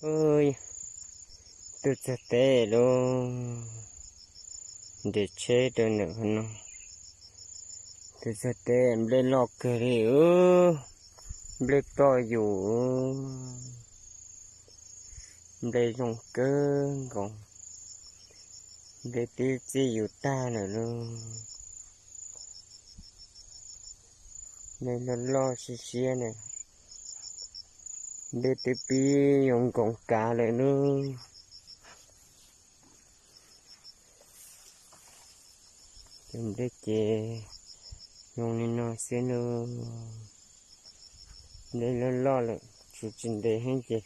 Ub, tuaj txog teb lawm, nres tsheb rau ntawm qhov no. Tuaj txog teb, nplej loj kawg li, nplej ploj yus, nplej zoo kawg nkaus, nplej twb txij yus tag lawm lauj. Nplej loj loj siab siab na, nplej twb pib yuav nkoos kav lawm lauj. Cov nplej ces zoo li no xwb lauj. Nplej loj loj lawm, tsis tsis ntev heev ces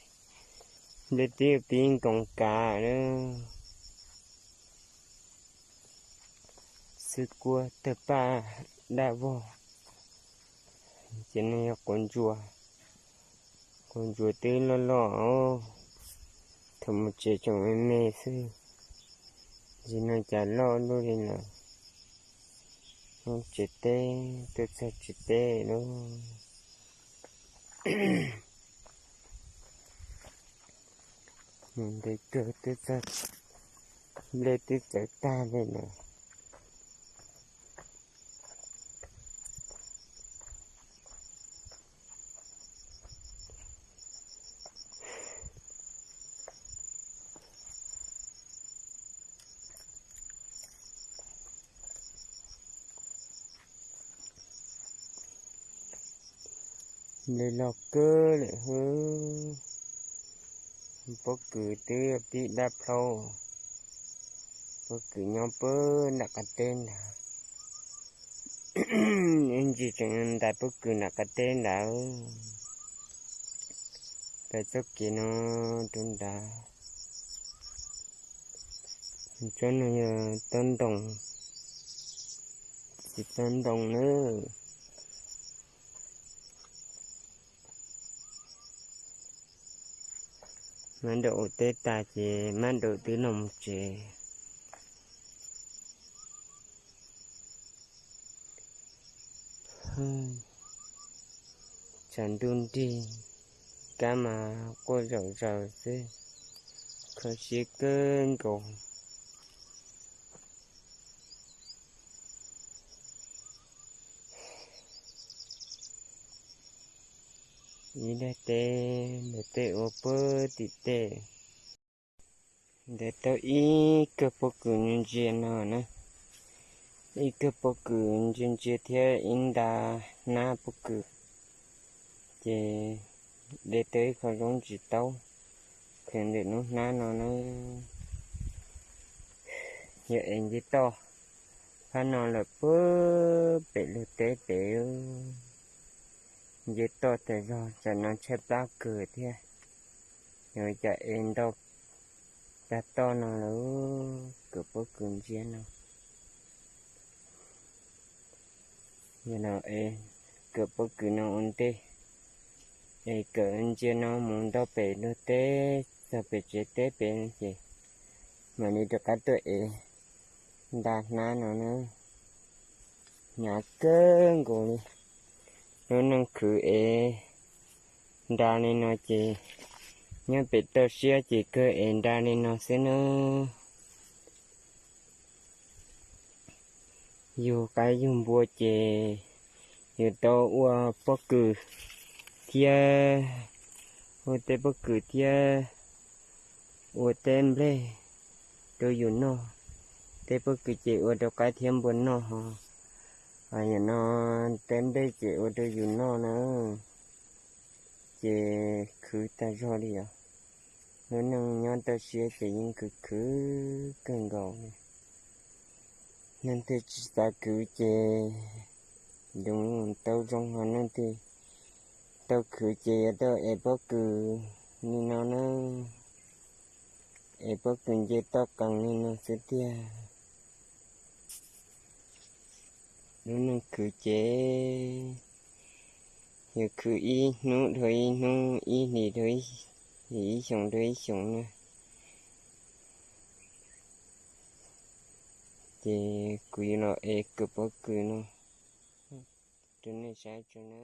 nplej twb pib nkoos kav lawm. Xwb kuab tawg paj daj vog, ces no yog quav ntsuas. Quav ntsuas twb loj loj, thaum mus tsev tseem me me xwb, ntsis no cas loj luaj li lawm. Mus tsev teb, tuaj txog tsev teb lauj. Mus ntev kawg twb txog, nplej twb txawv tag li lawm. Nplej loj kawg lawm xwb. Pob kws twb pib daj plhaub. Pob kws nyob puag nram qab teb ntag. Ib ntsis tseem ntais pob kws nram qab teb ntawd. Peb txoj kev no rau nrad. Tsob no yog tob ntoo, txiv tob ntoo nawb. Mab Daum ua teb tas ces Mab Daum twb los mus tsev. Tshav ntuj nrig, kab mas quaj zaum zaws xwb, kho siab kawg nkaus. Ib daim teb, daim teb ua puag tim tej. Ntawd tau ib kawm pob kws ntsia no na, ib kawm pob kws ntsia ntsia thiab ib nta hnab pob kws, ces de tau ib qho zaub ntsis taub khaws ntawm lub hnab no na. Yog es nce toj phab no lawm puag pem lug teb pem, nce toj tas zog tsam no tshaib plab kawg thiab. Yog cas es ntau tag toj no lawm, kawm pob kws ntsia no. Yog no es kawm pob kws no ua ntej, es kawm ntsia no mus nto pem lug teb, txog pem tsev teb pem ces mam li rov qab tuaj ev nta hnab no na. Hnyav kawg nkaus li. Lub neej khwv ev nra li no ces nyob pem toj siab ces kawg ev nra li no xwb nawb. Yug qaib yug npua ces yus tau ua pob kws thiab, ua tej pob kws thiab ua tej nplej rau yus noj. Tej pob kws ces ua rau qaib thiab npua noj ho, ho yam no tej nplej ces ua rau yus noj na. Ces khwv tag zog li os. Lub neej nyob toj siab ces yeej khwv khwv kawg nkaus li. Neeg twg tsis xav khwv ces nws tau zoo, ho neeg twg tau khwv ces yuav tau ev pob kws li no na. Ev pob kws nce toj qees li no xwb tiag. Lub neej khwv ces yog khwv ib hnub dhau ib hnub, ib hlis dhau ib hlis, ib xyoos dhau ib xyoos na. Ces kuv yuav los ev kawm pob kws no rau nej saib tso na.